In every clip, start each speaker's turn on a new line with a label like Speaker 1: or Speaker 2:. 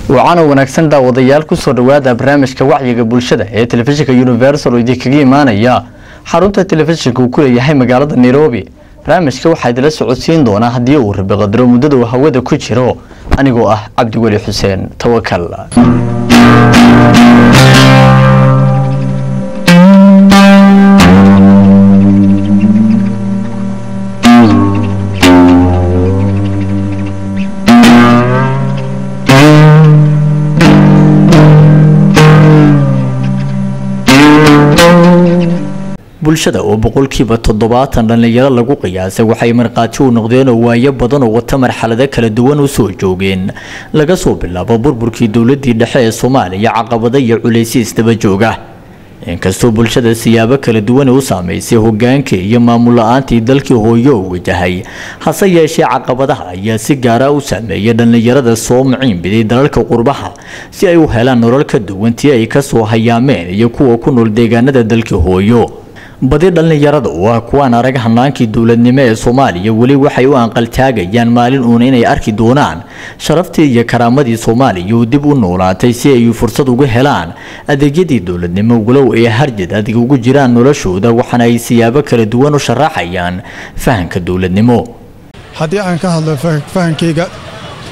Speaker 1: Wacaana wanaagsan daawadayaal, kusoo dhawaada barnaamijka wacyiga bulshada ee telefishinka Universal oo idinkaga imaanaya xarunta telefishinka uu ku leeyahay magaalada Nairobi. Barnaamijka waxaa idila socodsiin doonaa, haddii uu Rabi qadaro, muddada uu hawada ku jiro anigoo ah Cabdiweli Xuseen Tawakal. Bulshada oo 70% dhallinyaro lagu qiyaasay waxay markhaati u noqdeen oo waayo badan oo wata marxalado kala duwan u soo joogeen, laga soo bilaabo burburkii dowladii dhexe ee Soomaaliya, caqabado iyo culaysyo isdaba jooga. Inkastoo bulshada siyaabo kala duwan u saameysay hogaankii iyo maamul la-aantii dalkii hooyo u wajahay, hase yeeshee caqabadaha ayaa si gaara u saameeyay dhallinyarada soo maciinbiday dalalka qurbaha si ay u helaan nolol ka duwan tii ay kasoo hayaameen iyo kuwa ku nool deegaanada dalkii hooyo. Badi dhallinyarada oo ah kuwaan arag hanaankii dowladnimo ee Soomaaliya weli waxay u anqaltaagayaan maalin uun inay arki doonaan sharaftii iyo karaamadii Soomaaliya oo dib u noolaatay, si ay fursad ugu helaan adeegyadii dowladnimo, walow ay harjad adig ugu jiraan noloshooda. Waxaana ay siyaabo kala duwan u sharaxayaan fahanka dowladnimo.
Speaker 2: Haddii aan ka hadlo fahankayga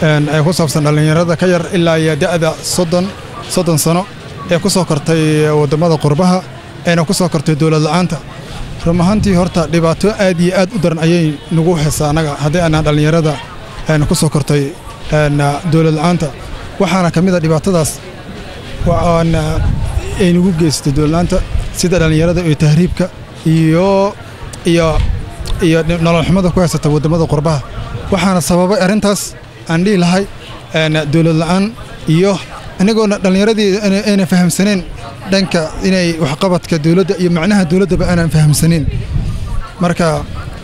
Speaker 2: ee ku saabsan dhallinyarada ka yar ilaa iyo da'da 30 sano ee ku soo kortay waddamada qurbaha ayna ku soo kortay dowlad la'aanta, run ahaantii horta dhibaato aad iyo aad u daran ayay nagu haysaa annaga haddii aanaa dhallinyarada ayna ku soo kortay dowlad la'aanta. Waxaana ka mid a dhibaatadaas ay nagu geystay dowlad la'aanta sida dhallinyarada iyo tahriibka iyo nolol xumada ku haysata waddamada qurbaha. Waxaana sababay arrintaas aan dhihi lahay dowlad la'aan iyo anigoona dhallinyaradii ayna fahamsaneen dhanka inay waxqabadka dowladda iyo macnaha dowladdaba aanan fahamsanayn. Marka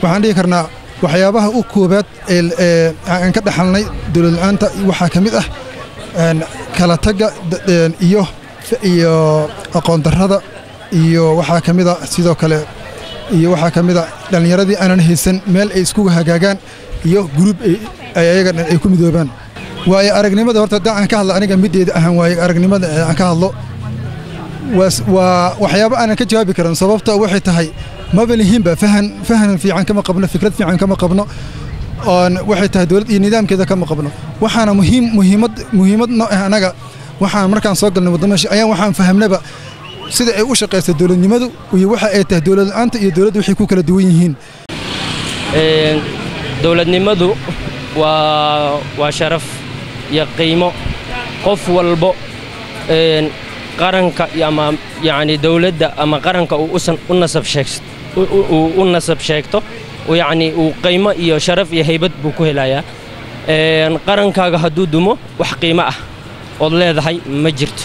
Speaker 2: waxaan dhihi karnaa waxyaabaha u koobaad ee aan ka dhaxalnay dowlad la'aanta waxaa ka mid ah kala tagga iyo aqoon darrada, iyo waxaa ka mid a sidoo kale, iyo waxaa ka mid a dhallinyaradii aanan haysan meel ay iskugu hagaagaan iyo guruub ay ayaga dhan ay ku midoobaan. Waayo aragnimada horta haddii aan ka hadlo aniga middeeda ahaan, waayo aragnimada aan ka hadlo waa waxyaabo aanan ka jawaabi karin, sababta waxay tahay maba lihinba fahan fiican kama qabno, fikrad fiican kama qabno oon waxay tahay dowlad iyo nidaamkeeda kama qabno. Waxaana muhiim muhiimad muhiimad noo ah anaga waxaan markaan soo galnay waddamashi ayaan waxaan fahamnaba sida ay u shaqaysa dowladnimadu iyo waxa ay tahay dowlad la'aanta iyo dowladdu waxay ku kala duwan yihiin.
Speaker 3: Dowladnimadu waa sharaf iyo qiimo. Qof walbo qaranka ama yacni dowladda ama qaranka uu u nasab sheegto, yacni uu qiimo iyo sharaf iyo haybad buu ku helayaa. Qarankaaga hadduu dumo, wax qiimo ah ood leedahay ma jirto.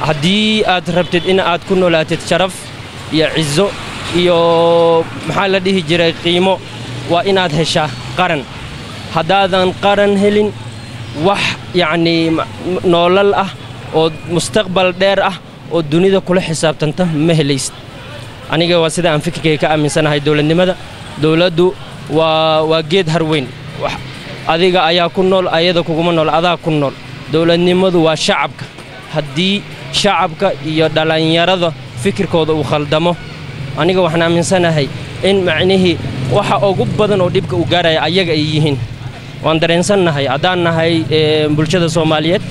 Speaker 3: Haddii aad rabtid in aad ku noolaatid sharaf iyo cizo iyo maxaa la dhihi jiray qiimo, waa inaad heshaa qaran. Haddaadan qaran helin, wax yacnii noolal ah oo mustaqbal dheer ah oo dunida kula xisaabtanta ma helaysid. Aniga waa sida aan fikirkayga ka aaminsanahay dowladnimada. Dowladdu waa geed harweyn. Adiga ayaa ku nool, ayada kuguma nool, adaa ku nool. Dowladnimadu waa shacabka. Haddii shacabka iyo dhallinyarada fikirkooda uu khaldamo, aniga waxaan aaminsanahay in macnihii waxa ugu badan oo dhibka uu gaaraya ayaga ay yihiin. Waan dareensannahay haddaan nahay bulshada Soomaaliyeed,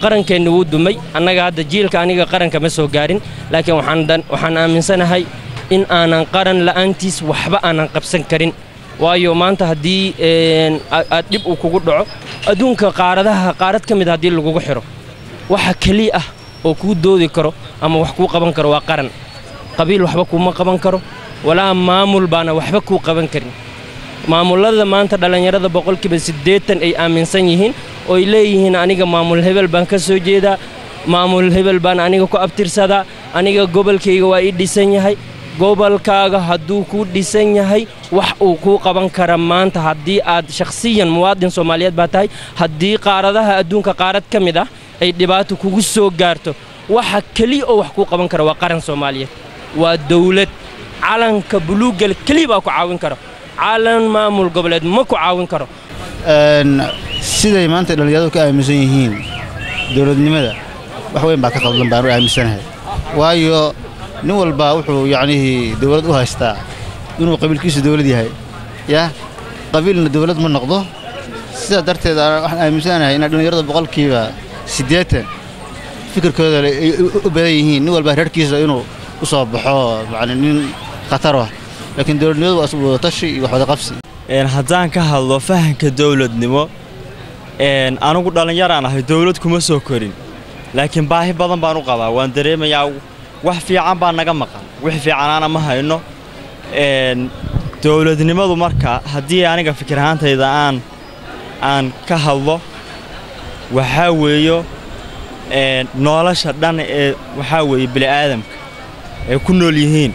Speaker 3: qarankeenna wuu dumay. Annaga hadda jiilka aniga qaranka ma soo gaarin, laakiin waxaan aaminsanahay in aanan qaran la'aantiis waxba aanan qabsan karin, waayo maanta haddii aad dhib uu kugu dhaco adduunka qaaradaha qaarad ka mid haddii lagugu xidho, waxa keliya ah oo kuu doodi karo ama wax kuu qaban karo waa qaran. Qabiil waxba kuuma qaban karo, walaa maamul baana waxba kuu qaban karin. Maamullada maanta dhallinyarada 80% ay aaminsan yihiin oo ay leeyihiin aniga maamul hebel baan ka soo jeedaa, maamul hebel baan aniga ku abtirsadaa, aniga gobolkayga waa ii dhisan yahay. Gobolkaaga hadduu kuu dhisan yahay, wax uu kuu qaban kara maanta haddii aad shakhsiyan muwaadin Soomaaliyeed baa tahay, haddii qaaradaha adduunka qaarad ka mid ah ay dhibaato kugu soo gaarto, waxa keliya oo wax kuu qaban kara waa qaran Soomaaliyeed, waa dawlad. Calanka buluuggal keliya baa ku caawin karo, calan maamul goboleed ma ku caawin karo.
Speaker 4: Siday maanta dhallinyaradu ka aaminsan yihiin dowladnimada, wax weyn baa ka qaldan baan u aaminsanahay, waayo nin walbaa wuxuu yacnihii dowlad u haystaa inuu qabiilkiisu dowlad yahay. Yah, qabiilna dowlad ma noqdo. Sidaa darteed waxaan aaminsanahay inay dhallinyarada 80% fikirkooda ay u badan yihiin nin walbaa reerkiisa inuu u soo baxo, macni nin khatar ah, laakiin dowladnimadu waa wadatashi iyo wax wada qabsi.
Speaker 5: Haddaan ka hadlo fahanka dowladnimo, anigu dhallinyaraan ahay, dowlad kuma soo korin, laakiin baahi badan baan u qabaa. Waan dareemayaa wax fiican baa naga maqan, wix fiicanaana ma hayno. Dowladnimadu marka haddii aniga fikir ahaantayda aan ka hadlo, waxaa weeyo nolosha dhan ee waxaa weeye bini'aadamka ay ku nool yihiin.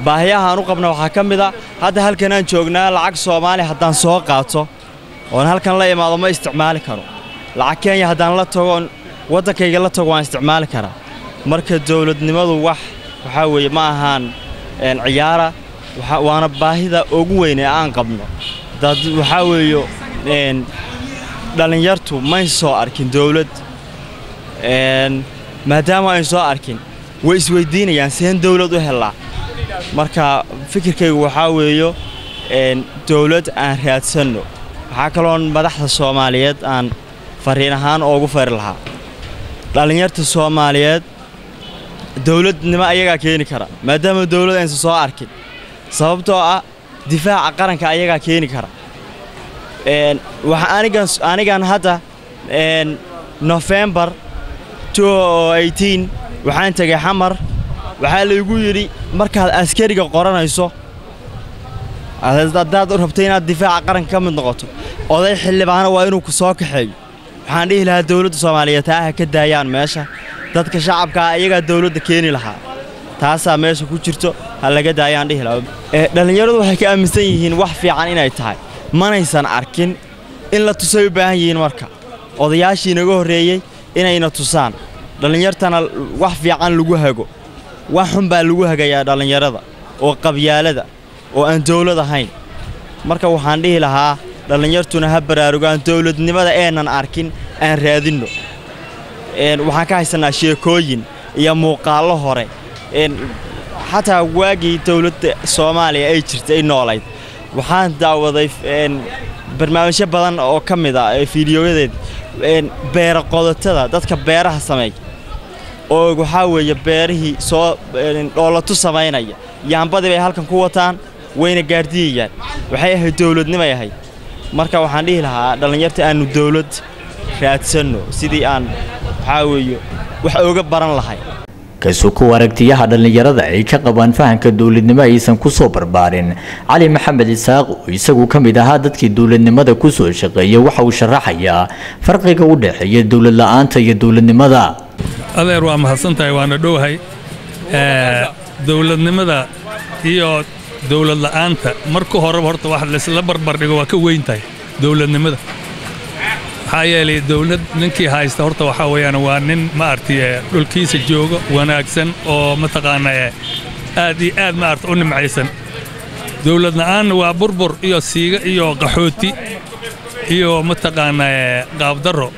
Speaker 5: Baahiyaha aan u qabna waxaa ka mid a hadda halkan aan joognaa, lacag Soomaali haddaan soo qaato oon halkan la imaado ma isticmaali karo. Lacag Kenya haddaan la tago oon waddankayga la tago waan isticmaali karaa. Marka dowladnimadu wax waxaa weeye ma ahaan ciyaara, waana baahida ugu weyn ee aan qabno. Dad waxaa weeyo dhallinyartu may soo arkin dowlad. Maadaama ay soo arkin, way isweydiinayaan seen dowlad u helaa. Marka fikirkaygu waxaa weeyo dowlad aan raadsanno. Waxaa kaloon madaxda Soomaaliyeed aan fariin ahaan oogu fari lahaa, dhallinyarta Soomaaliyeed dowladnimo ayagaa keeni kara, maadaama dowlad aysan soo arkin, sababtoo ah difaaca qaranka ayagaa keeni kara. Waxa anigan hadda November 2018 waxaan tegay Xamar. Waxaa laygu yidhi markaad askariga qoranayso, haddaad rabto inaad difaaca qaranka ka mid noqoto, oday xildhibaano waa inuu ku soo kaxeeyo. Waxaan dhihi lahaa dowladda Soomaaliyeed taa ha ka daayaan meesha. Dadka shacabkaa iyagaa dowladda keeni lahaa, taasaa meesha ku jirto, ha laga daayaan dhihi lahaa. Dhallinyaradu waxay ka aaminsan yihiin wax fiican inay tahay, manaysan arkin. In la tusay u baahan yihiin. Marka odayaashii naga horreeyey inayna tusaan, dhallinyartana wax fiican lagu hago. Wax xun baa lagu hagayaa dhallinyarada oo qabyaalada oo aan dowlad ahayn. Marka waxaan dhihi lahaa dhallinyartuna ha baraarugaan, dowladnimada eenan arkin aan raadinno. Waxaan ka haysannaa sheekooyin iyo muuqaallo hore, xataa waagii dowladda Soomaaliya ay jirtay ay noolayd. Waxaan daawaday barnaamijyo badan oo ka mid ah fiidiyoyadeed beera qodotada, dadka beeraha sameeya oo waxaa weeye beerihii soo dhoolatu samaynaya, yaambadii bay halkan ku wataan, wayna gaardiyayaan. Waxay ahayd dowladnimay ahayd. Marka waxaan dhihi lahaa dhallinyarta aanu dowlad raadsanno sidii aan waxaa weeye wax ooga baran lahay.
Speaker 1: Kasukow aragtiyaha dhallinyarada ay ka qabaan fahanka dowladnimo aysan kusoo barbaarin, Cali Maxamed Isaaq oo isagu ka mid ahaa dadkii dowladnimada kusoo shaqeeyay waxa uu sharaxayaa farqiga u dhexeeya dowlad la-aanta iyo dowladnimada.
Speaker 6: Adeer, waa mahadsan tahay, waana dhowahay. Dowladnimada iyo dowlad la'aanta marka horeba horta wax laisla barbar dhigo waa ka weyn tahay dowladnimada. Maxaa yeelay dowlad ninkii haysta horta waxaa weeyaan waa nin ma aragtay dhulkiisa joogo wanaagsan oo mataqaanaa aad iyo aad ma aragtay u nimcaysan. Dowlad la'aanna waa burbur iyo siiga iyo qaxooti iyo mataqaanaa qaabdarro.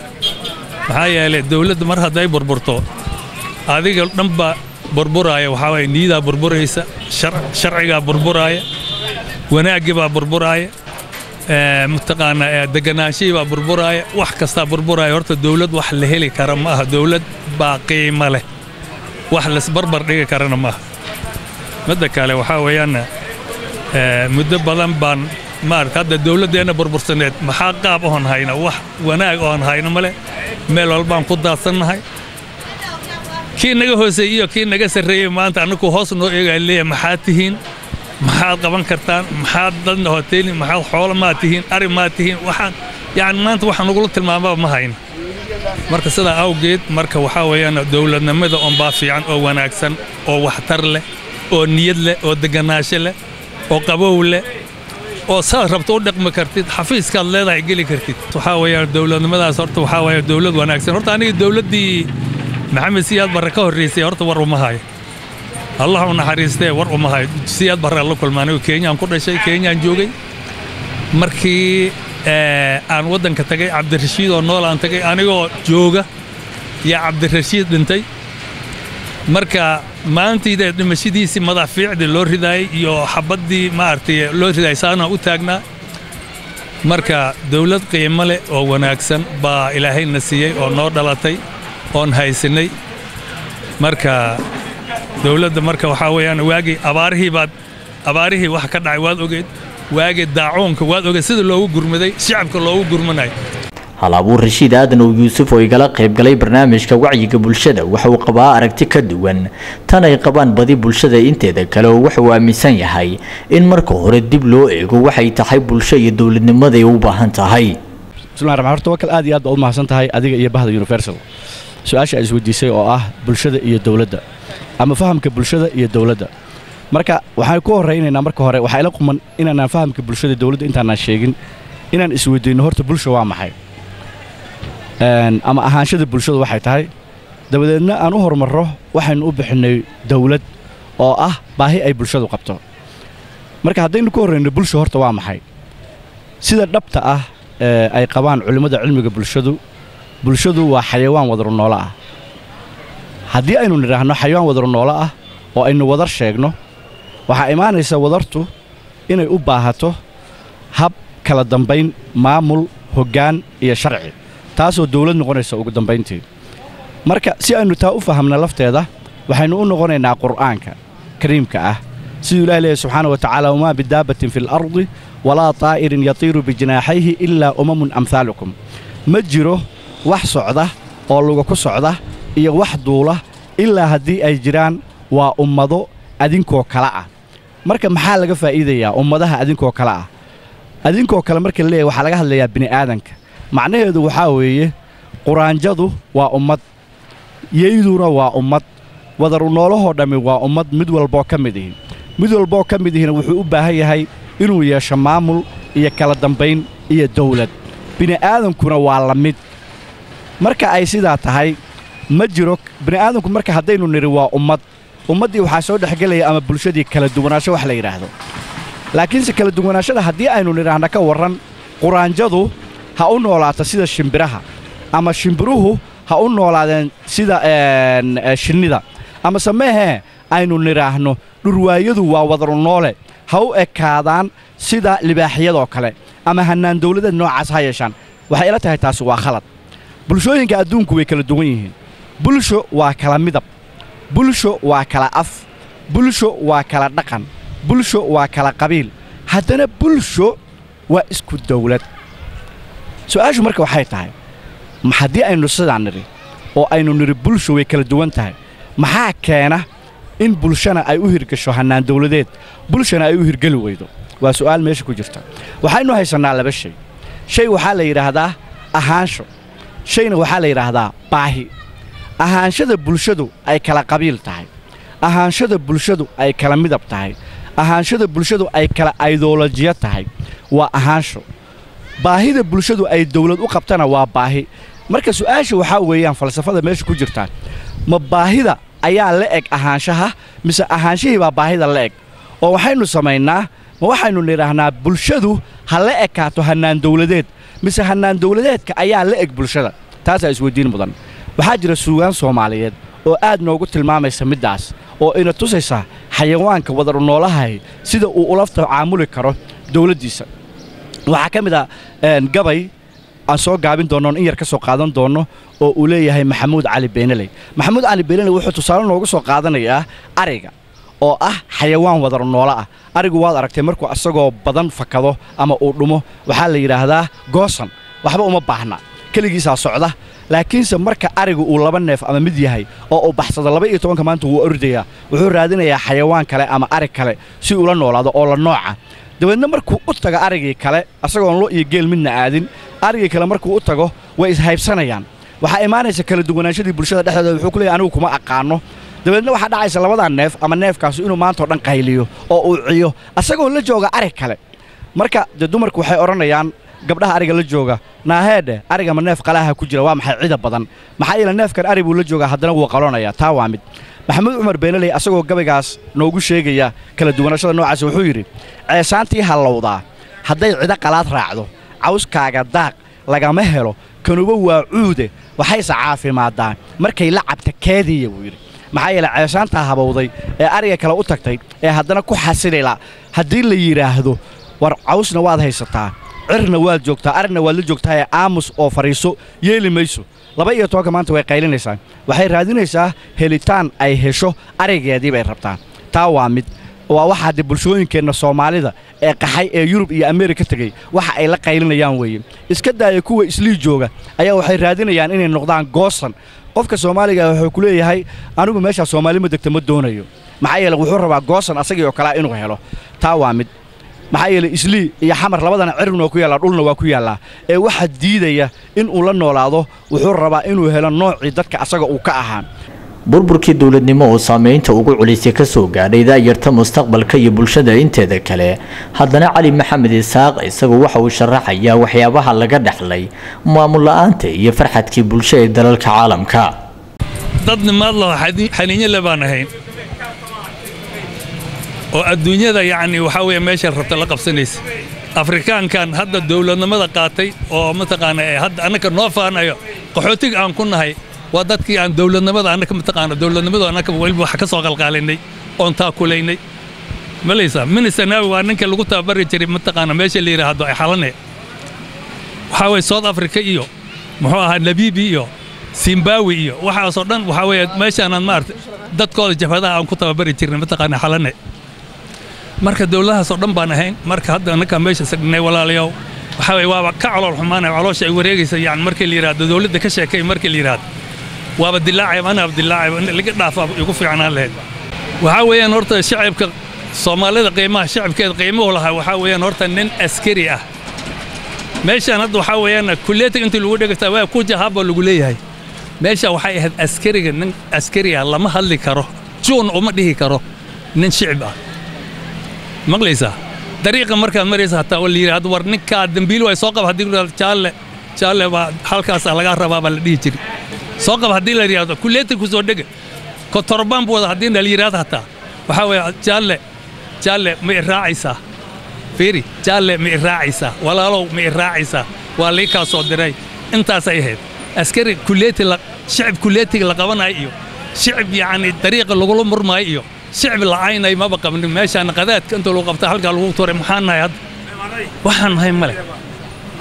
Speaker 6: Maxaa yeelay dowladda mar hadday burburto, adiga dhanba burburaaya. Waxaa waye niyadaa burburaysa, sharcigaa burburaaya, wanaaggii baa burburaaya, mataqaanaa deganaanshihii baa burburaaya, wax kastaa burburaaya. Horta dowlad wax la heli kara ma aha. Dowlad baa qiimo leh, wax laisbarbar dhigi karana ma aha. Midda kale waxaa weeyaan muddo badan baan maarata hadda dowladdeenna burbursaneed. Maxaa qaab oon hayna? Wax wanaag oon hayno male. Meel walbaan ku daadsannahay. Kii naga hooseeyey iyo kii naga sarreeyey maanta annagu hoos noo eegaya, leeyahay maxaad tihiin, maxaad qaban kartaan, maxaad dadna hoteelin, maxaad xoolo maa tihiin, ari maa tihiin? Waxaan yacni maanta waxaan nagula tilmaamaba ma hayno. Marka sidaa awgeed marka waxaa weeyaan dowladnimada unbaa fiican oo wanaagsan oo waxtar leh oo niyad leh oo deganaansho leh oo qabow leh oo saad rabto u dhaqmi kartid, xafiiskaad leedahay geli kartid. Waxaa weeyaan dowladnimadaas horta waxaa weeye dowlad wanaagsan. Horta aniga dowladdii Maxamed Siyaad Barre ka horreysay horta war uma hayo, Allah u naxariistee, war uma hayo. Siyaad Barre la kulma. Anigu Kenyaan ku dhashay, Kenyaan joogay. Markii aan waddanka tagay, Cabdirashiid oo nool aan tagay, anigoo jooga yaa Cabdirashiid dhintay. Marka maantiida dhimashadiisii madaafiicdii loo ridaayey iyo xabaddii maaragtay loo ridaayay saanaa u taagnaa. Marka dawlad qiimo leh oo wanaagsan baa Ilaahayna siiyey oo noo dhalatay oon haysanay. Marka dawladda marka waxaa weeyaan, waagii abaarihii baad abaarihii wax ka dhacay waad ogeed, waagii daacuunka waad ogeed sida loogu gurmaday, shacabka loogu gurmanayo.
Speaker 1: Hal abuur Rashiid Aadan oo Yuusuf oo igala qayb galay barnaamijka wacyiga bulshada waxa uu qabaa aragti ka duwan tan ay qabaan badi bulshada inteeda kale, oo waxa uu aaminsan yahay in marka hore dib loo eego waxay tahay bulsho iyo dowladnimada ay u baahan tahay.
Speaker 7: Bismillahi raxmaan. Horta wakal aad iyo aad baa u mahadsan tahay adiga iyo bahda Universal. Su-aasha ay isweydiisay oo ah bulshada iyo dowladda ama fahamka bulshada iyo dowladda, marka waxaan ku horraynaynaa, marka hore waxaa ila quman inaanaan fahamka bulshada dowladda intaanaan sheegin inaan isweydiinno horta bulsha waa maxay ama ahaanshada bulshadu waxay tahay, dabadeedna aan u horumarro waxaynu u bixinnay dowlad oo ah baahi ay bulshadu qabto. Marka haddaynu ku horrayno bulsha horta waa maxay, sida dhabta ah ee ay qabaan culimmada cilmiga bulshadu, bulshadu waa xayawaan wadaru noolo ah. Haddii aynu nidhaahno xayawaan wadaru noolo ah oo aynu wadar sheegno, waxaa imaanaysa wadartu inay u baahato hab kala dambayn, maamul, hoggaan iyo sharci, taasoo dawlad noqonaysa ugu dambayntii. Marka si aynu taa u fahamna lafteeda, waxaynu u noqonaynaa Qur'aanka Kariimka ah, siduu Ilahi leeyahy subxaana wa tacaala: "Wamaa bidaabbatin fi alardi walaa taa'irin yatiiru bijinaaxayhi ilaa umamun amhaalukum." Ma jiro wax socda oo luga ku socda iyo wax duula, ilaa haddii ay jiraan waa ummado adinkoo kale ah. Marka maxaa laga faa'iidayaa ummadaha adinkoo kale ah? Adinkoo kale marka la leeyahy waxaa laga hadlayaa bini'aadanka. Macnaheedu waxaa weeye quraanjadu waa ummad, yeyduna waa ummad, wadaru noolahoo dhammi waa ummad. Mid walboo ka mid ihina wuxuu u baahan yahay inuu yeesho maamul iyo kala dambayn iyo dawlad. Bini'aadankuna waa la mid. Marka ay sidaa tahay, ma jiro bini'aadanku. Marka haddaynu nidhi waa ummad, ummaddii waxaa soo dhexgelaya ama bulshadii kala duwanaansho wax la yidhaahdo. Laakiinse kala duwanaashada haddii aynu nidhaahna, ka warran quraanjadu ha u noolaato sida shimbiraha, ama shimbiruhu ha u noolaadeen sida shinnida, ama sameehee aynu nidhaahno dhurwaayadu waa wadaru noole, ha u ekaadaan sida libaaxyadoo kale, ama hannaan dawladeed noocaas ha yeeshaan, waxay ila tahay taasi waa khalad. Bulshooyinka adduunku way kala duwan yihiin. Bulsho waa kala midab, bulsho waa kala af, bulsho waa kala dhaqan, bulsho waa kala qabiil, haddana bulsho waa isku dawlad. Su'aashu marka waxay tahay, haddii aynu sidaa nidhi oo aynu nidhi bulsho way kala duwan tahay, maxaa keena in bulshana ay u hirgasho hannaan dawladeed, bulshana ay u hirgeli weydo? Waa su'aal meesha ku jirta. Waxaynu haysannaa laba shay. Shay waxaa la yidhaahdaa ahaansho, shayna waxaa la yidhaahdaa baahi. Ahaanshada bulshadu ay kala qabiil tahay, ahaanshada bulshadu ay kala midab tahay, ahaanshada bulshadu ay kala aydoolojiya tahay waa ahaansho. Baahida bulshadu ay dawlad u qabtana waa baahi. Marka su'aasha waxaa weeyaan falsafada meesha ku jirtaa, ma baahida ayaa la eg ahaanshaha mise ahaanshihii baa baahida la eg? Oo waxaynu samaynaa, ma waxaynu nidhaahnaa bulshadu ha la ekaato hannaan dawladeed, mise hannaan dawladeedka ayaa la eg bulshada? Taasaa isweydiin mudan. Waxaa jira suugaan Soomaaliyeed oo aad noogu tilmaamaysa middaas, oo ina tusaysa xayawaanka wadaru noolahay sida uu ula tacaamuli karo dawladdiisa. Waxaa ka mid ah gabay aan soo gaabin doonno, in yar ka soo qaadan doonno, oo uu leeyahay Maxamuud Cali Beenaley. Maxamuud Cali Beenaley wuxuu tusaale noogu soo qaadanayaa ariga oo ah xayawaan wadar noolo ah. Arigu waad aragtay, markuu asagoo badan fakado ama uu dhumo, waxaa la yidhaahdaa goosan, waxba uma baahna, keligiisaa socda. Laakiinse marka arigu uu laba neef ama mid yahay oo uu baxsado, 12-ka maanta wuu ordayaa, wuxuu raadinayaa xayawaan kale ama arig kale si ula noolaado oo la nooca. Dabeedna markuu u tago arigii kale, asagoon lo iyo geel midna aadin, arigii kale markuu u tago way ishaybsanayaan. Waxaa imaanaysa kala duwanaanshadii bulshada dhexdeeda. Wuxuu ku leeyahay anigu kuma aqaano. Dabeedna waxaa dhacaysa labadaa neef ama neefkaasu inuu maanta oo dhan qayliyo oo uu ciyo asagoo la jooga arig kale. Marka dee dumarku waxay odhanayaan gabdhaha ariga la jooga: "Naaheedhe, ariga ma neef qalaaha ku jira? Waa maxay cida badan?" Maxaa yeele neefkan ari buu la joogaa, haddana wuu qaloonayaa. Taa waa mid. Maxamuud Cumar Beenaley asagoo gabaygaas noogu sheegaya kala duwanaashada noocaas wuxuu yidhi: "Ceesaantii hallowdaa Hadday cido qalaad raacdo, cawskaaga daaq lagama helo, kanuba waa cuude, waxayse caafimaadaan markay la cabta keediya, buu yidhi. Maxaa yeele ceeshaantaa habowday ee ariga kale u tagtay ee haddana ku xasilila, haddii la yidhaahdo war cawsna waad haysataa, cirna waad joogtaa, arigna waad la joogtaa ee aamus oo fadhiiso, yeeli mayso. 12-ka maanta way qaylinaysaa, waxay raadinaysaa helitaan ay hesho arigeedii bay rabtaa. Taa waa mid waa waxaa dee bulshooyinkeenna Soomaalida ee qaxay ee Yurub iyo Ameerika tegey waxa ay la qaylinayaan weeye. Iska daaya kuwa Islii jooga ayaa waxay raadinayaan inay noqdaan goosan. Qofka Soomaaliga wuxuu ku leeyahay anigu meeshaa Soomaali ma degta, ma doonayo. Maxaa yeele wuxuu rabaa goosan asagii oo kalea inuu helo. Taa waa mid. Maxaa yeele Islii iyo Xamar labadana cirigna waa ku yaallaa, dhulna waa ku yaallaa, ee waxa diidaya in uu la noolaado wuxuu rabaa inuu helo noocii dadka asaga uu ka ahaa.
Speaker 1: Burburkii dowladnimo oo saameynta ugu culisay kasoo gaadhay daayarta mustaqbalka iyo bulshada inteeda kale, haddana Cali Maxamed Isaaq isagu waxa uu sharaxayaa waxyaabaha laga dhexlay maamul la-aanta iyo farxadkii bulsho ee dalalka caalamka.
Speaker 6: Dad nimaad laho xaniinyo le baan ahayn oo adduunyada yacni waxaa weeye meesha rabta la qabsanaysa. Afrikaankan hadda dowladnimada qaatay oo mataqaana ee hadda annaka noo faanayo qaxootiga aan ku nahay waa dadkii aan dowladnimada annaka mataqaana dowladnimadu annaka weliba wax ka soo qalqaalinay oon taakulaynay malaysa. Minisanaawi waa ninka lagu tababari jiray mataqaana meesha la yidhaahdo ay Xalane, waxaa weeye South Africa iyo muxuu ahaa Nabibi iyo Zimbabwe iyo waxaasoo dhan. Waxaa weeye meeshaanaan maaragtay dadkooda jabhadaha aan ku tababari jirnay mataqaana Xalane. Marka dowladahaasoo dhan baan ahayn. Marka hadda annaka meesha sagnay, walaalayaw, waxaa weeye waaba ka calool xumaanaya, caloosha ay wareegaysa. Yani markii la yidhaahdo dowladda ka sheekay, markii la yidhaahdo waaba dilaacaya, anaaba dilaacaya, in laga dhaafaa igu fiicnaan lahayd. Waxaa weeyaan horta shacibka Soomaalida qiimaha shacibkeeda qiimuhu lahaa waxaa weeyaan horta nin askari ah meeshaan hadda waxaa weeyaan kulleetiga intii lagu dhegata waa ku jahaaba lagu leeyahay. Meesha waxay ahayd askariga, nin askari ah lama hadli karo, juun uma dhihi karo nin shicib ah. Maqlaysaa? Dariiqa markaad maraysa hataa la yidhaahdo war ninkaa dambiil way soo qaba, haddii la yidhahdo jaalle jaalle baa halkaasaa lagaa rabaa baa la dhihi jiray. Soo qaba haddii la yidhahdo, kulleeti ku soo dhega, kotorbaan buu wada haddii la yidhahdo hataa waxaa weeye jaalle jaalle ma i raacaysaa? Fiiri, jaalle ma i raacaysaa? Walaalow, ma i raacaysaa? Waa lii kaa soo diray. Intaasay ahayd askari kulleeti la shicib kulleetiga la qabanayo iyo shicib yacni dariiqa lagula murmaayo iyo shicib la-aynay maba qabnin. Meeshaan qadaadka inta lagu qabta halkaa lagu tuuray. Maxaan nahay hadda? Waxaan nahay male.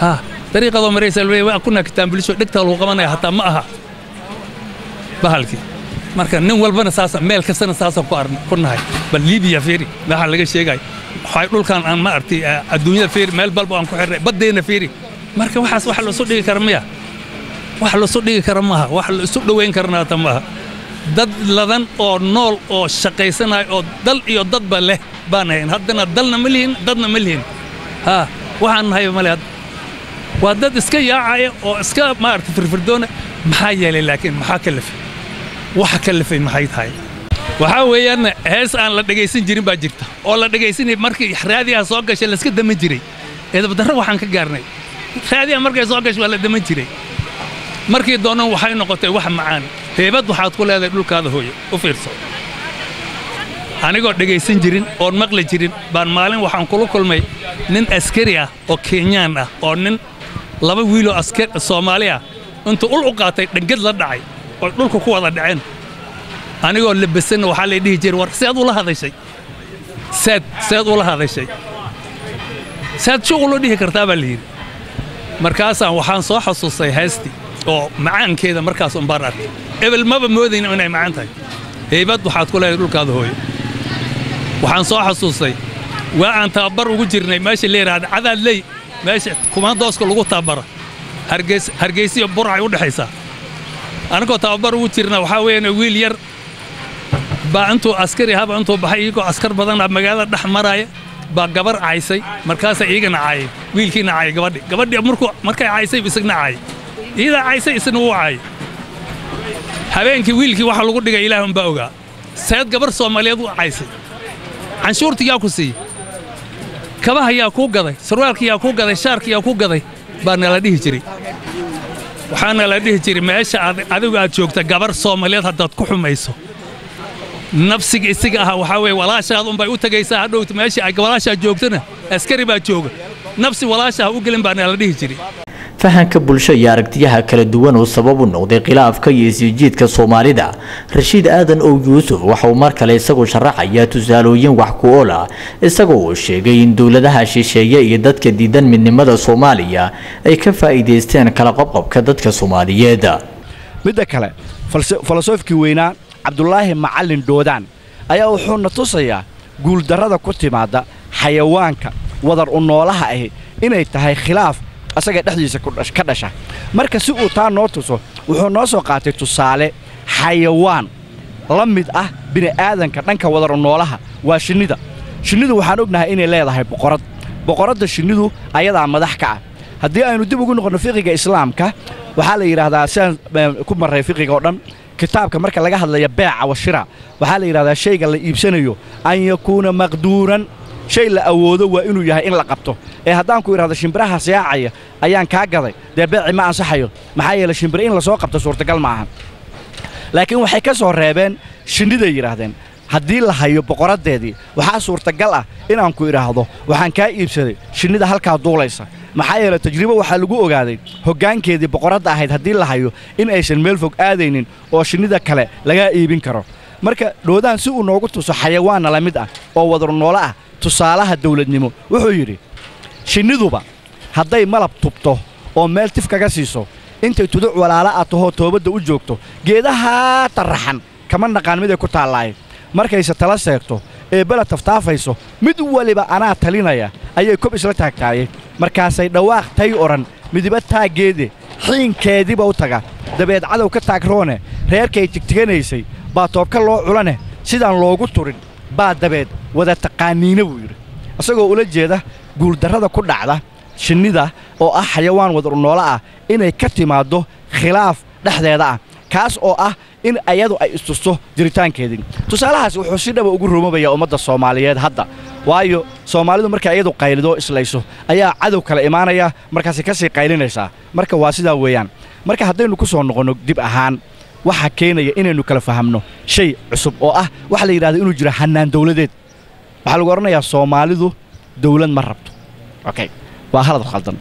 Speaker 6: Ha dariiqadoo maraysa waa kuna kitaambulisho dhegtaa lagu qabanaya hataa ma aha bahalkii. Marka nin walbana saasa, meel kastana saasaan ku arn ku nahay. Bal Libiya fiiri, waxaa laga sheegay waxay dhulkan aan ma aragtay adduunyada fiiri, meel balba aan ku xirnay, baddeenna fiiri. Marka waxaas wax la isu dhigi kara miya? Wax la isu dhigi kara maaha, wax la isu dhoweyn karana hata maaha. Dad ladan oo nool oo shaqaysanaya oo dal iyo dadba leh baan ahayn, haddana dalna ma lihin, dadna ma lihin. Ha waxaan nahay male hadda waa dad iska yaacaya oo iska maaragtay firfirdoona. Maxaa yeelay laakiin maxaa kalafay? Waxa kalafay maxay tahay? Waxaa weeyaan hees aan la dhegaysan jirin baa jirta oo la dhegaysanay markii raadiyaha soo gashay la iska daman jiray. Eedabdarro waxaan ka gaarnay raadiyaha markay soo gashay waa la daman jiray, markii doonan waxay noqotay wax macaan. Heybad waxaad ku leedahay dhulkaada hooyo. U fiirso, anigoo dhegaysan jirin oon maqli jirin baan maalin waxaan kula kulmay nin askari ah oo Kenyaan ah oo nin laba wiiloo askar Soomaali ah intuu ul u qaatay dhangad la dhacay oo dhulka ku wada dhaceen. Anigoo labasanna waxaa lay dhihi jiray war seed ula hadashay, seed ula hadashay, seed shuqul u dhihi kartaa baa la yidhi. Markaasaan waxaan soo xasuustay heestii oo macaankeeda markaas un baan arkay. Ebel maba moodayna inay macaan tahay. Heybad waxaad ku leedahay dhulkaada hooyo. Waxaan soo xasuustay waa aan tababar ugu jirnay meesha la yidhaahda Cadaadley, meesha kumaandooska lagu tababara, Hargeys Hargeysiyo Burcay u dhexaysaa. Anagoo tababar ugu jirna waxaa weeyaan wiil yar baa intuu askari haba intuu baxay iyagoo askar badan magaalada dhex maraya baa gabar caysay. Markaasaa iyagana caayay, wiilkiina caayay gabadhi. Gabadhii markuu markay caysay isagna caayay, iyadaa caysay isna wuu caayay. Habeenkii wiilkii waxa lagu dhigay Ilaah unbaa ogaa. Seed gabar Soomaaliyeed u caysay? Canshuurta yaa ku siiyey? Kabaha yaa kuu gaday? Sarwaalka yaa kuu gaday? Shaarka yaa kuu gaday? Baa nala dhihi jiray. Waxaana la dhihi jiray meesha aad adigu aad joogta gabar Soomaaliyeed haddaad ku xumayso, nafsiga isiga ah waxaa weeye walaashaad unbay u tegaysaa hadhowta. Meesha ay walaashaa joogtana askari baa jooga. Nafsi walaasha ha u gelin baana la dhihi jiray.
Speaker 1: Fahanka bulsho iyo aragtiyaha kala duwan oo sabab u noqday khilaafka iyo isjiidka Soomaalida, Rashiid Aadan oo Yuusuf waxa uu mar kale isagoo sharaxaya tusaalooyin wax ku ool ah, isagoo uu sheegay in dowladaha shisheeye iyo dadka diidan midnimada Soomaaliya ay ka faa'iideysteen kala qobqobka dadka Soomaaliyeed.
Speaker 7: Midda kale, filosofkii weynaa Cabdulaahi Macallin Dhoodaan ayaa wuxuuna tusayaa guuldarrada ku timaadda xayawaanka wadar u noolaha ahi inay tahay khilaaf asaga dhexdiisa ka dhasha. Marka si uu taa noo tuso, wuxuu noo soo qaatay tusaale xayawaan la mid ah bini'aadanka dhanka wadar u noolaha, waa shinnida. Shinnidu waxaan ognahay inay leedahay boqorad. Boqoradda shinnidu ayadaa madax ka ah. Haddii aynu dib ugu noqonno fiqiga Islaamka, waxaa la yidhaahdaa, sidaan ku marray fiqiga oo dhan, kitaabka marka laga hadlaya beeca washira, waxaa la yidhahdaa shayga la iibsanayo an yakuuna maqduuran, shay la awoodo waa inuu yahay in la qabto. Ee haddaan ku idhahdo shimbiraha siyaacaya ayaan kaa gaday, dee beeci ma ansaxayo, maxaa yeelay shimbire in lasoo qabto suurtagal ma aha. Laakiin waxay ka soo reebeen shinniday yidhaahdeen haddii la hayo boqoraddeedii, waxaa suurtagal ah inaan ku idhaahdo waxaan kaa iibsaday shinnida halkaa duulaysa, maxaa yeelay tajribo waxaa lagu ogaaday hoggaankeedii boqoradda ahayd haddii la hayo in aysan meel fog aadaynin oo shinnida kale lagaa iibin karo. Marka Dhoodaan si uu noogu tuso xayawaanna la mid ah oo wadarnoolo ah tusaalaha dawladnimo, wuxuu yidhi shinniduba hadday malab tubto oo meel tif kaga siiso, intay tuduc walaala ah tahoo toobadda u joogto, geedahaa tarraxan kama naqaan miday ku taallaay, markayse tala seegto ee bela taftaafayso, mid waliba anaa talinaya ayay kob isla taagtaayey, markaasay dhawaaq tay odhan midiba taaggeede xiinkeediiba u taga, dabeed cadow ka taagroone reerkay tigtiganaysay baa toobka loo culane sidaan loogu turin baa dabeed wada taqaaniina, buu yidhi, isagoo ula jeeda guuldarrada ku dhacda shinnida oo ah xayawaan wadarunoolo ah inay ka timaaddo khilaaf dhexdeeda ah, kaas oo ah in ayadu ay istusto jiritaankeedii. Tusaalahaasi wuxuu si dhaba ugu rumobayaa ummadda Soomaaliyeed hadda, waayo Soomaalidu markay iyadu qaylido islayso ayaa cadow kale imaanaya, markaasay ka sii qaylinaysaa. Marka waa sidaa weeyaan. Marka haddaynu ku soo noqonno dib ahaan, waxa keenaya inaynu kala fahamno shay cusub oo ah waxa la yidhahdo inuu jiro hannaan dawladeed. Waxaa lagu odhanayaa Soomaalidu dawlad ma rabto. Okay, waa halad khaldan.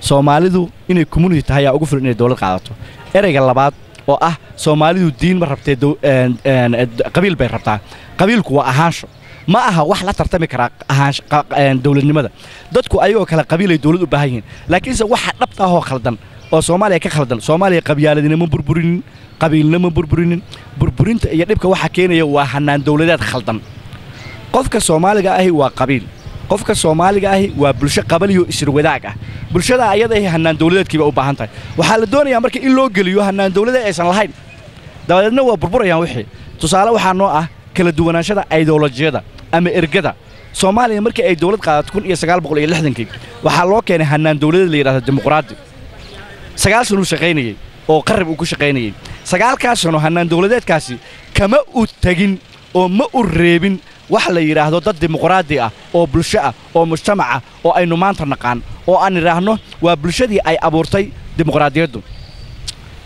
Speaker 7: Soomaalidu inay community tahay ayaa ugu filan inay dawlad qaadato. Ereyga labaad oo ah Soomaalidu diin ma rabtee, qabiil bay rabtaa. Qabiilku waa ahaansho, ma aha wax la tartami karaa ahaansho dawladnimada. Dadku ayagoo kale qabiilay dawlad u baahan yihiin, laakiinse waxa dhabta ahoo khaldan oo Soomaaliya ka khaldan, Soomaaliya qabyaaladina ma burburinin, qabiilna ma burburinin. Burburinta iyo dhibka waxa keenaya waa hannaan dawladeed khaldan. Qofka Soomaaliga ahi waa qabiil, qofka Soomaaliga ahi waa bulsho qabaliyo isir wadaag ah. Bulshada ayada ahi hannaan dawladeedkiiba u baahan tahay. Waxaa la doonayaa marka in loo geliyo hannaan dawladeed aysan lahayn, dabadeedna waa burburayaan wixii. Tusaale waxaa noo ah kala duwanaanshada aydolojiyada ama ergada. Soomaaliya markii ay dawlad qaadato 1960kii waxaa loo keenay hannaan dawladeed la yidhahdo dimuqraadi. 9 sano uu shaqaynayey oo qarib uu ku shaqaynayey. 9kaas sano hannaan dawladeedkaasi kama u tegin oo ma u reebin wax la yidhaahdo dad dimuqraadi ah oo bulsho ah oo mujtamac ah oo aynu maanta naqaan oo aan idhaahno waa bulshadii ay abuurtay dimuqraadiyaddu.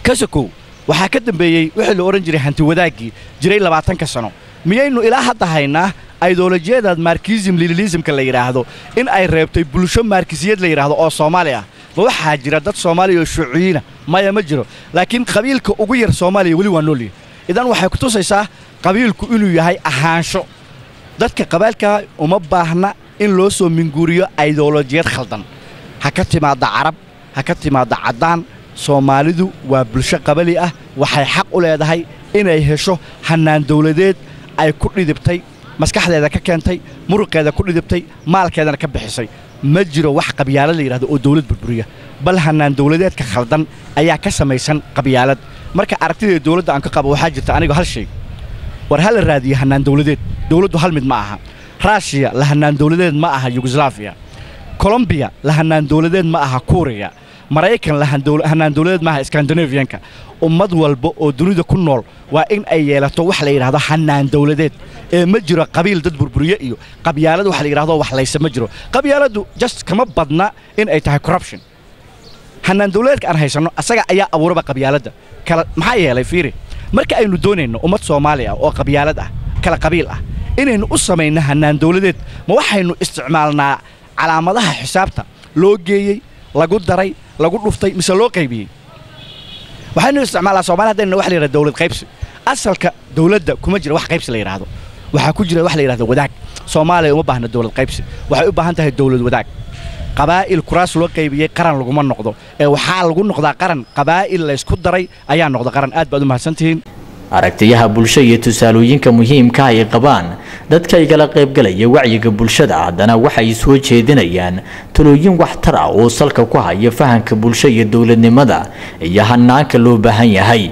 Speaker 7: Kasakow waxaa ka dambeeyey wixii la odhan jiray hanti wadaaggii jiray 20ka sano. Miyaynu ilaa hadda haynaa aidolojiyada markism lililismka la yidhaahdo in ay reebtay bulsho markisiyad la yidhaahdo oo Soomaali ah? Ma waxaa jira dad Soomaaliya oo shuuciyiina? Maya, ma jiro. Laakiin qabiilka ugu yar Soomaaliya weli waa noolyihi. Idan waxay ku tusaysaa qabiilku inuu yahay ahaansho. Dadka qabaalka uma baahna in loo soo minguuriyo aidolojiyad khaldan, ha ka timaadda Carab, ha ka timaadda caddaan. Soomaalidu waa bulsho qabali ah, waxay xaq u leedahay inay hesho hannaan dawladeed ay ku dhidibtay, maskaxdeeda ka keentay, muruqeeda ku dhidibtay, maalkeedana ka bixisay. Ma jiro wax qabyaalad la yidhahdo oo dawlad burburiya, bal hannaan dawladeedka khaldan ayaa ka samaysan qabyaalad. Marka aragtida dawladda aan ka qabo waxaa jirta aniga hal shay: war ha la raadiyo hannaan dawladeed. Dawladdu hal mid ma aha. Raashiya la hannaan dawladeed ma aha Yugoslaafiya, Kolombiya la hannaan dawladeed ma aha Kuuriya, Maraykan la hannaan dawladeed ma aha Skandinafiyanka. Ummad walba oo dunida ku nool waa in ay yeelato wax la yidhahdo hannaan dawladeed. Ee ma jiro qabiil dad burburiye iyo qabyaalad wax la yidhahdo wax laysa ma jiro. Qabyaaladdu just kama badna in ay tahay corruption. Hannaan dawladeedka aan haysanno asaga ayaa abuuraba qabyaaladda kala. Maxaa yeelay, fiiri, marka aynu doonayno ummad Soomaali ah oo qabyaalad ah, kala qabiil ah, inaynu u samayno hannaan dawladeed, ma waxaynu isticmaalnaa calaamadaha xisaabta Loo geeyey, lagu daray, lagu dhuftay, mise loo qaybiyey? Waxaynu isticmaalaa Soomaali haddaynu wax la yidhahdo dowlad qaybsi. Asalka dowladda kuma jira wax qaybsi la yidhaahdo, waxaa ku jira wax la yidhahdo wadaag. Soomaaliya uma baahna dowlad qaybsi, waxay u baahan tahay dowlad wadaag. Qabaa'il kuraas loo qaybiyey qaran laguma noqdo, ee waxaa lagu noqdaa qaran qabaa'il laysku daray ayaa noqda qaran. Aad baad u mahadsantihiin.
Speaker 1: Aragtiyaha bulsho iyo tusaalooyinka muhiimka ay qabaan dadka igala qaybgalaya wacyiga bulshada haddana waxay soo jeedinayaan talooyin waxtar ah oo salka ku haya fahanka bulsho iyo dowladnimada iyo hanaanka loo baahan yahay.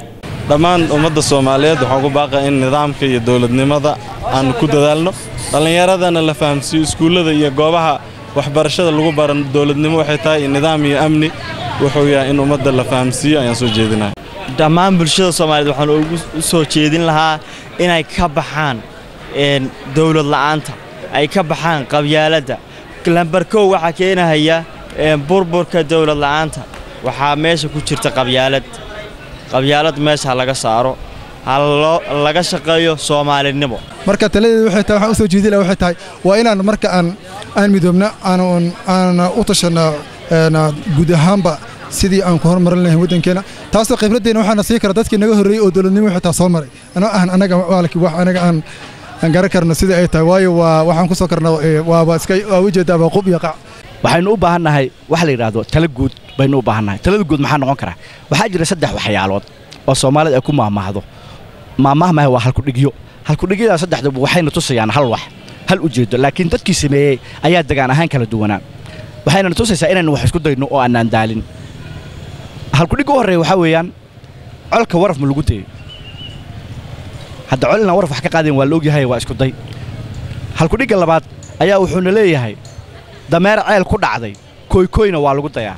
Speaker 8: Dhammaan ummadda Soomaaliyeed waxaan ku baaqaa in nidaamka iyo dowladnimada aan ku dadaalno, dhallinyaradana la fahamsiiyo iskuullada iyo goobaha waxbarashada lagu baran dowladnimo waxay tahay, nidaam iyo amni wuxuu yahay, in ummadda la fahamsiiyo ayaan soo jeedinaya.
Speaker 5: Dhammaan bulshada Soomaaliyeed waxaan ugu soo jeedin lahaa inay ka baxaan dowlad la'aanta, ay ka baxaan qabyaaladda. Lambar 1 waxaa keenahaya burburka dowlad la'aanta, waxaa meesha ku jirta qabyaalad. Qabyaalad meesha ha laga saaro, ha laga shaqeeyo Soomaalinimo.
Speaker 2: Marka taladeedu waxay tahay, waxaan u soo jeedin lahaa waxay tahay, waa inaan marka aan midoobna, aan u tashanaa guud ahaanba sidii aan ku horumarin lahayn waddankeena. Taasoo khibraddeena waxaana sii kara dadkii naga horreeyey oo dowladnimo xitaa soo maray, anoo ahan anaga waalki wax anaga aan garan karno sidii ay tahay, waayo waa waxaan ku soo karna waaba iska waa ujeedaa waa qub iyo qac.
Speaker 7: Waxaynu u baahannahay wax la yidhaahdo tala guud baynu u baahannahay. Talada guud maxaa noqon karaa? Waxaa jira 3 waxyaalood oo Soomaalida ay ku maahmaahdo. Maahmaahmaha waa halkudhigyo. Halkudhigyadaa saddexduba waxayna tusayaan hal wax, hal ujeeddo, laakiin dadkii sameeyey ayaa degaan ahaan kala duwanaa. Waxayna tusaysaa inaynu wax isku dayno oo aanaan daalin. Halkudhig u horreeya waxaa weeyaan: colka waraf ma lagu dayay? Hadda col inaan waraf wax ka qaadayn waa la ogyahay, waa isku day. Halkudhigga labaad ayaa wuxuuna leeyahay: dameer ceel ku dhacday koykoyna waa lagu dayaa.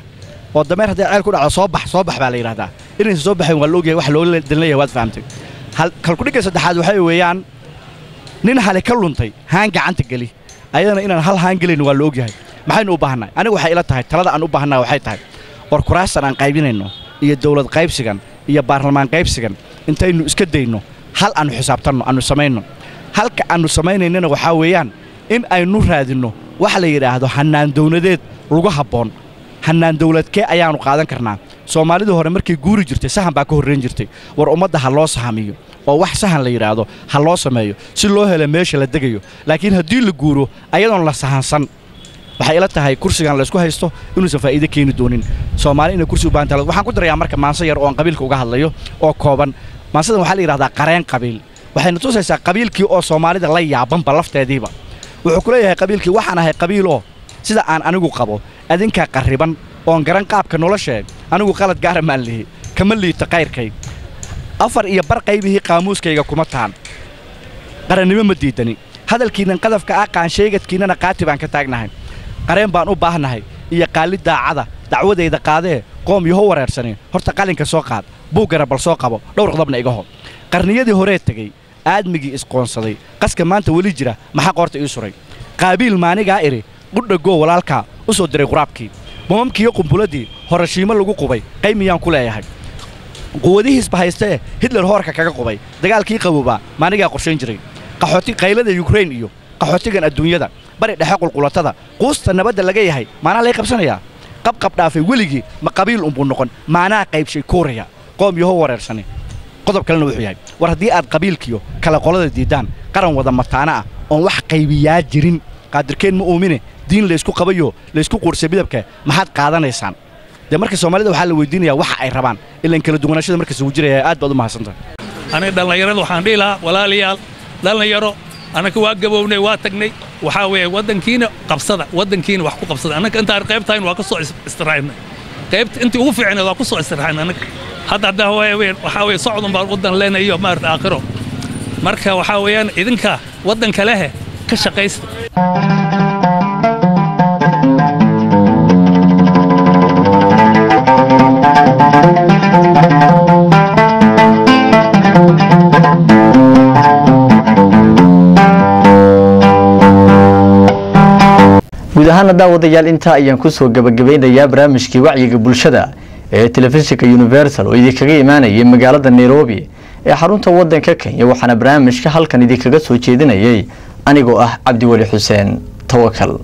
Speaker 7: Oo dameer hadday ceel ku dhacdo, soo bax, soo bax baa la yidhahdaa. Inaysan soo baxayn waa la ogyahay, wax looga dan leeyahay waad fahamtay. Halkudhigga saddexaad waxay weeyaan: nin hali ka luntay haan gacanta geli. Ayadana inaan hal haan gelayn waa la ogyahay. Maxaynu u baahannahay? Aniga waxay ila tahay talada aan u baahannahay waxay tahay, war kuraastan aan qaybinayno iyo dowlad qaybsigan iyo baarlamaan qaybsigan intaynu iska dayno, hal aanu xisaabtanno aanu samayno. Halka aanu samaynaynana waxaa weeyaan in aynu raadinno waxa la yidhaahdo hannaan dowladeed lagu habboon. Hannaan dowladkee ayaannu qaadan karnaa? Soomaalidii hore markay guuri jirtay sahan baa ka horrayn jirtay. War ummadda ha loo sahamiyo oo wax sahan la yidhaahdo ha loo sameeyo si loo helo meesha la degayo. Laakiin haddii la guuro ayadoon la sahansan, waxay ila tahay kursigan laysku haysto inuusan faa'iido keeni doonin. Soomaali inay kursi u baahan tahay. Waxaan ku darayaa marka maanso yar oo aan qabiilka uga hadlayo oo kooban. Maansadan waxaa la yidhahdaa qareen qabiil. Waxayna tusaysaa qabiilkii oo Soomaalida la yaabanba lafteediiba. Wuxuu ku leeyahay qabiilkii: waxaan ahay qabiiloo sida aan anigu qabo adinkaa qarriban oon garan qaabka noloshee, anigu qalad gaara maan lihi, kama liito qayrkay, 4.5 qaybihii qaamuuskayga kuma tahan, qarannimo ma diidani, hadalkiinnan qadafka ah qaansheegadkiinnana qaati baan ka taagnahay, qareen baan u baahnahay iyo qaali daacada dacwadayda qaadee, qoom yaho wareersani, horta qalinka soo qaad, buuggana bal soo qabo, dhowr qodobna iga ho. Qarniyadii horee tegey aadmigii isqoonsaday, qaska maanta weli jira maxaa qoorta ii suray? Qaabiil maanigaa idhi qudhagoo walaalkaa u soo diray quraabkii, bamamkiiyo qumbuladii horashiimo lagu qubay qaymiyaan ku leeyahay, quwadihiisba haystee Hitler hoorka kaga qubay dagaalkii qaboobaa maanigaa qorshayn jiray, qaxooti qaylada Yukrain iyo qaxootigan adduunyada bari dhexe qulqulatada quusta nabadda laga yahay maanaa lay qabsanayaa, qabqab dhaafay weligii ma qabiil unbuu noqon, maanaa qaybshay Kuuriya, qoom yaho wareersani. Qodob kalena wuxuu yahay: war haddii aad qabiilkiyo kala qolada diiddaan, qaran wada mataana ah oon wax qaybiyaa jirin qaadirkeen ma uumine, diin laysku qabayo laysku quursay midabka maxaad qaadanaysaan? Dee marka Soomaalida waxaa la weydiinayaa waxa ay rabaan, ilaan kala duwanaashada markasta wuu jiraya. Aad baad u mahadsantahay.
Speaker 6: Aniga dhallinyarada waxaan dhihi lahaa: walaalayaal dhallinyaro, annaka waa gabownay, waa tagnay, waxaa weeye waddankiina qabsada, waddankiina wax ku qabsada. Annaka intaan qaybtahayn waa ka soo istiraaxnay, qaybta intii ugu fiicneed waa ku soo istiraaxnay. Annaka hadda hadda waxaa weeye socdun baan waddan leenahay iyo maarata aakhiro. Marka waxaa weeyaan idinka waddanka lehe ka shaqaysta.
Speaker 1: Guud ahaana daawadayaal, intaa ayaan kusoo gabagabeynayaa barnaamijkii wacyiga bulshada ee telefishinka Universal oo idinkaga imaanayay magaalada Nairobi ee xarunta wadanka Kenya. Waxaana barnaamijka halkan idinkaga soo jeedinayay anigoo ah Cabdiweli Xuseen Tawakal.